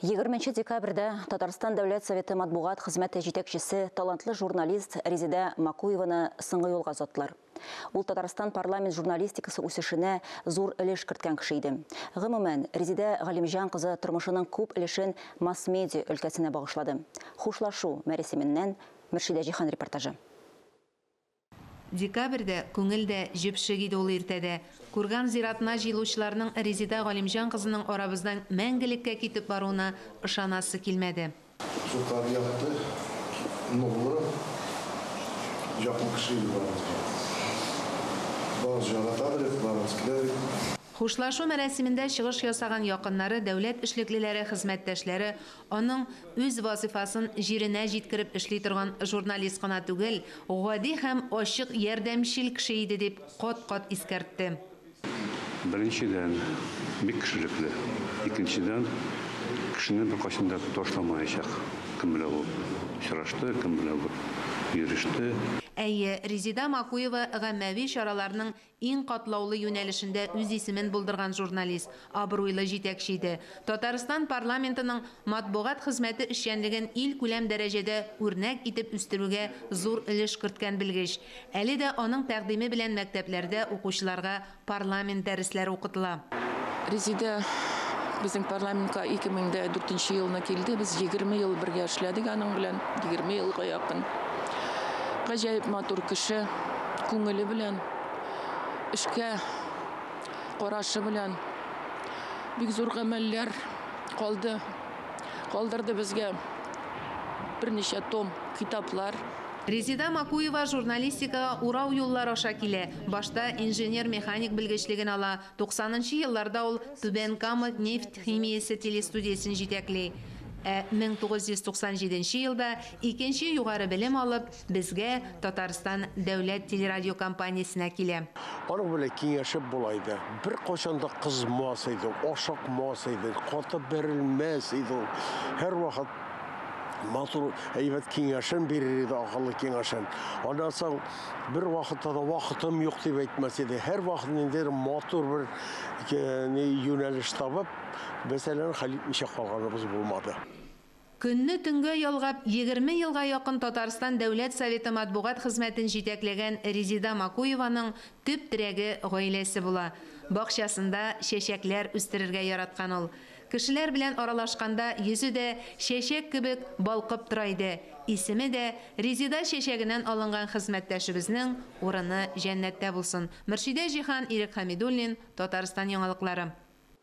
20 декабрьдә Татарстан Дәүләт Советы матбугат хезмәте җитәкчесе, талантлы журналист Резеда Макуеваны соңгы юлга озаттылар. Ул Татарстан парламент журналистикасы үсешенә зур өлеш керткән кеше иде. Гомумән, Резеда Галимҗан кызы тормышының күп өлешен масс-медиа өлкәсенә багышлады. Хушлашу мәрасименнән Мөршидә Җиһан репортажы. Декабрьдә күңел дә җепшек иде ул иртәдә. Курган зиратына җыелучыларның Резеда Галимҗан кызының арабыздан мәңгелеккә китеп баруына ышанасы килмәде. Зур табигатьле, нурлы, якын кеше иде барыбызга. Барыбыз яратадыр идек, барыбыз килә идек. Хушлашу мәрасимендә чыгыш ясаган якыннары, дәүләт эшлеклеләре, хезмәттәшләре аның үз вазыйфасын җиренә җиткереп эшли торган журналист кына түгел, гади һәм ачык ярдәмчел кеше иде дип кат-кат искәртте. Беренчедән, бик кешелекле. Икенчедән, кешене беркайчан да ташламаячак. Кем белән ул очрашты, кем белән ул йөреште. Әйе, Резеда Макуева гаммәви чараларның иң катлаулы юнәлешендә үз исемен булдырган журналист, абруйлы җитәкче иде. Татарстан парламентының матбугат хезмәте эшчәнлеген илкүләм дәрәҗәдә үрнәк итеп үстерүгә зур өлеш керткән белгеч. Әле дә аның тәкъдиме белән мәктәпләрдә укучыларга парламент дәресләре укытыла. Резеда безнең парламентка 2004 елны килде. Без 20 ел бергә эшләдек аның белән, 20 елга якын. Гаҗәеп матур кеше, күңеле белән, эшкә карашы белән бик зур гамәлләр калды. Калдырды безгә берничә том китаплар. Резеда Макуева журналистикага урау юллар аша килә. Башта инженер-механик белгечлеген ала. 90нчы елларда ул Түбән Кама нефть химиясе телестудиясен җитәкли. Ә 1997 елда икенче югары белем алып, безгә Татарстан дәүләт телерадиокомпаниясенә килә. Аның белән киңәшеп була иде. Беркайчан да кызмас иде, ашыкмас иде, каты бәрелмәс иде ул. Һәрвакыт матур әйбәт киңәшен бирер иде, акыллы киңәшен. Аннан соң бер вакытта да вакытым юк дип әйтмәс иде. Һәрвакыт ниндидер матур бер юнәлеш табып, мәсьәләне хәл итмичә калганыбыз булмады. Көнне төнгә ялгап 20 елга якын Татарстан Дәүләт Советы матбугат хезмәтен җитәкләгән Резеда Макуеваның төп терәге гаиләсе була. Бакчасында чәчәкләр үстерергә яраткан ул. Кешеләр белән аралашканда йөзе дә чәчәк кебек балкып тора иде. Исеме дә Резеда чәчәгеннән алынган хезмәттәшебезнең урыны җәннәттә булсын. Мөршидә Җиһан, Ирек Хәмидуллин, Татарстан яңалыклары.